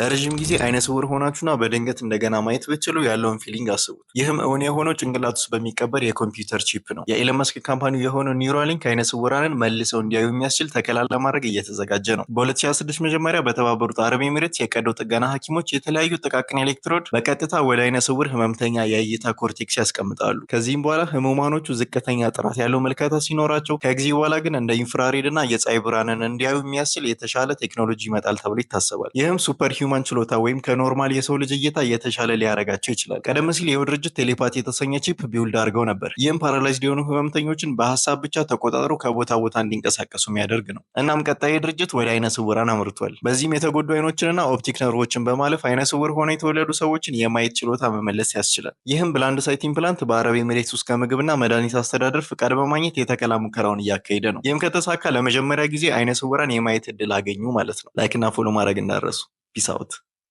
ለረዥም ጊዜ አይነ ስውር ሆናችሁና በድንገት እንደገና ማየት ብትችሉ ያለውን feeling አስቡት። ይህም እውን የሆነው ጭንቅላት ውስጥ በሚቀበር የኮምፒውተር chip ነው። የኢለን መስክ company የሆነው ኒውራሊንክ አይነ ስውራንን መልሰው እንዲያዩ የሚያስችል ተከላ ለማድረግ እየተዘጋጀ ነው። በ2026 መጀመሪያ በተባበሩት አረብ ኤሚሬትስ የቀዶ ጥገና ሐኪሞች የተለያዩ ጥቃቅን ኤሌክትሮድ በቀጥታ ወደ አይነ ስውር ህመምተኛ የእይታ cortex ያስቀምጣሉ። ከዚህም በኋላ ህሙማኖቹ ዝቅተኛ ጥራት ያለው ምልከታ ሲኖራቸው፣ ከጊዜ በኋላ ግን እንደ infrared እና የፀሐይ ብርሃንን እንዲያዩ የሚያስችል የተሻለ ቴክኖሎጂ ይመጣል ተብሎ ይታሰባል። ይህም super human ችሎታ ወይም ከ normal የሰው ልጅ እይታ የተሻለ ሊያረጋቸው ይችላል። ቀደም ሲል ይኸው ድርጅት telepathy የተሰኘ chip build አድርገው ነበር። ይህም paralyzed የሆኑ ህመምተኞችን በሀሳብ ብቻ ተቆጣጥሮ ከቦታ ቦታ እንዲንቀሳቀሱ የሚያደርግ ነው። እናም ቀጣይ ድርጅት ወደ አይነ ስውራን አምርቷል። በዚህም የተጎዱ አይኖችንና optic ነርቮችን በማለፍ አይነ ስውር ሆነው የተወለዱ ሰዎችን የማየት ችሎታ መመለስ ያስችላል። ይህም blind sight implant በአረብ ኤሚሬትስ ውስጥ ከምግብና መድኃኒት አስተዳደር ፍቃድ በማግኘት የተከላ ሙከራውን እያካሄደ ነው። ይህም ከተሳካ ለመጀመሪያ ጊዜ አይነ ስውራን የማየት እድል አገኙ ማለት ነው። Like እና follow ማድረግ እንዳትረሱ። Peace out.